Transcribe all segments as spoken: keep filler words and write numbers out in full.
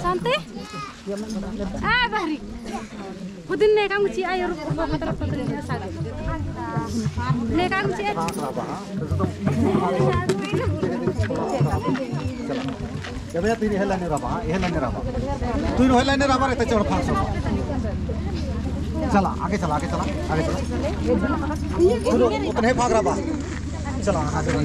शांति? आ, बहरी। खुदिन नेका मुची आयो रुक, मतलब, खुदिन ने सारे। नेका मुची आयो। या भैया, तुइन एहे लाइन रबा, एहे लाइन रबा। तुइन एहे लाइन रबा, रहते चढ़ फांस रबा। चला, आगे चला, आगे चला, आगे चला। चलो, उतने भाग रबा। चला, आगे चला।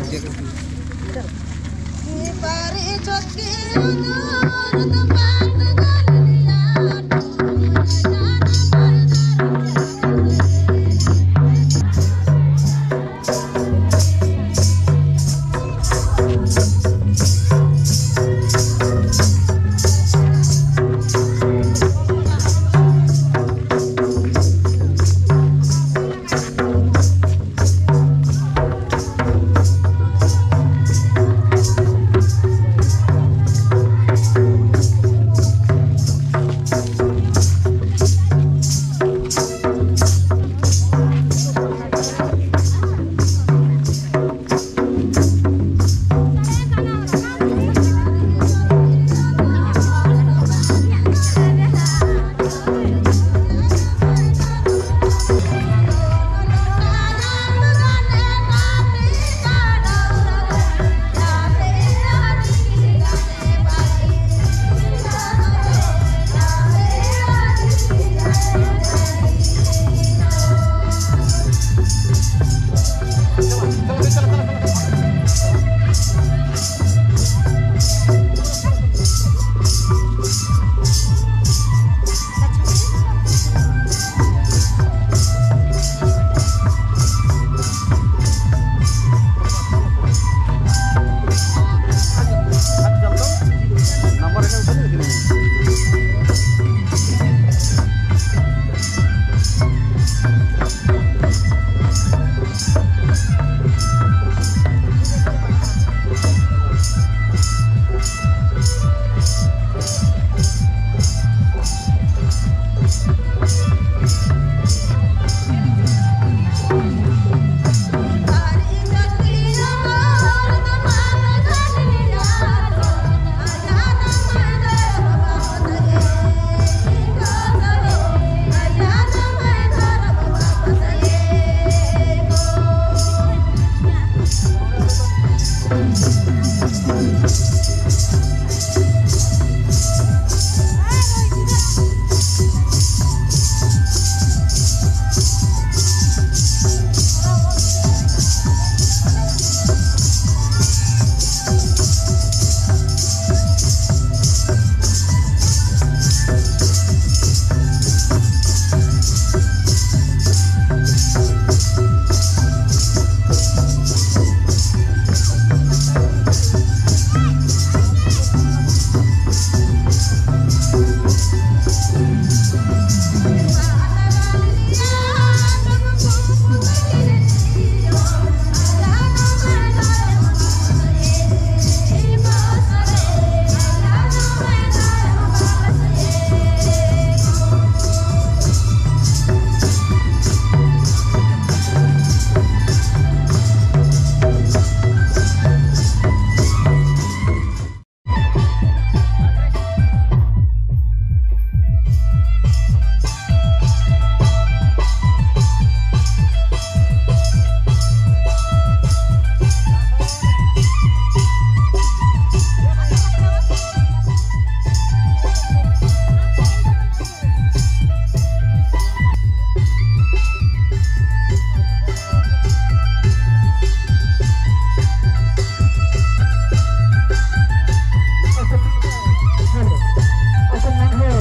अक्कुन नम्है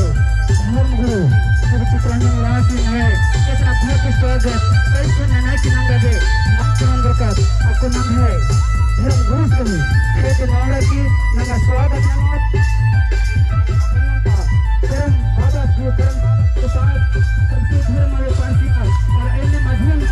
धर्म गुरु श्री चित्रंजन उराँव जी नम्है इतना भव्य स्वागत कैसे नना की नंगा जे मंच नंबर का अक्कुन नम्है धर्म गुरु से भी खेत नौड़ा की नंगा स्वागत नमत। धर्म बाबा की धर्म के साथ सबके धर्म में पांसी का और अन्य मजहब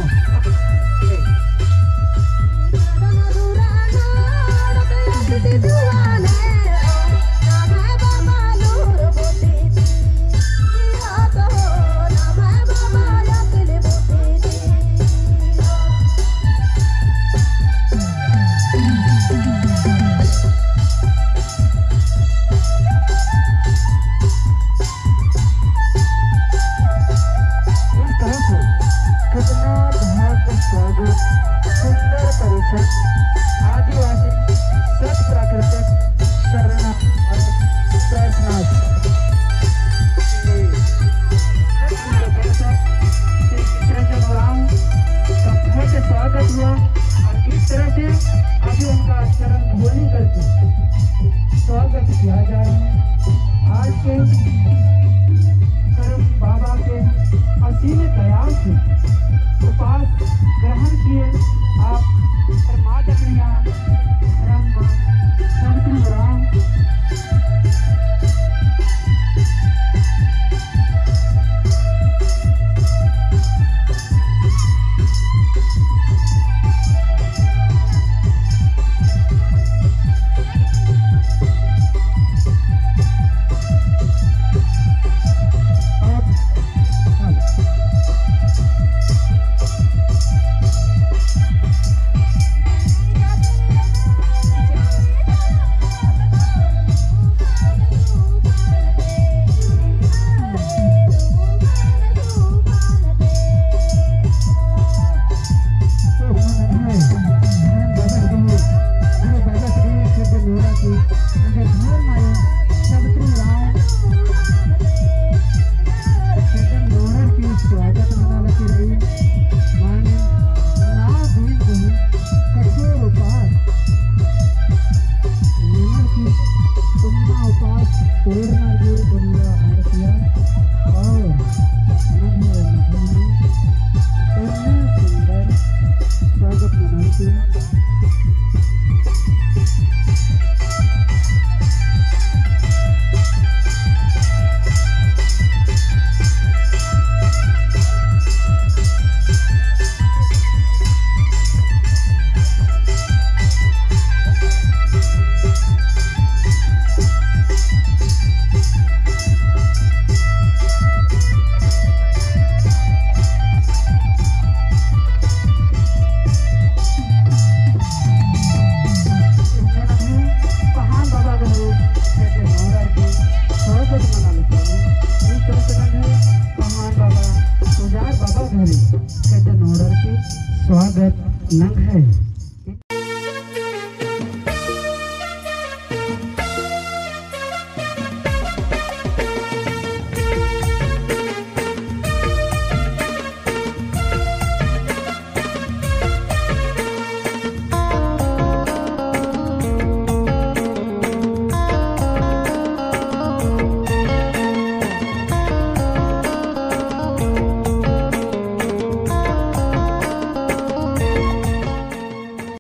स्वागत किया जा रहा है। आज के करम बाबा के असीम दया से उपास ग्रहण किए आप परमात्मा राम सावित्री राम। स्वागत मना लगी रई। माने नौ दिन कठोर उपास। नमन की तुम्मा उपास तोड़ना जो दुनिया हर किया। और नम्है नम्है इतना सुंदर स्वागत मनाते। पहान बाबा गहरे खेड्डे नोड़र की स्वागत मना लेते हैं। इस तरह से नंगे पहान बाबा, पुजार बाबा गहरे खेड्डे नोड़र की स्वागत नंग है।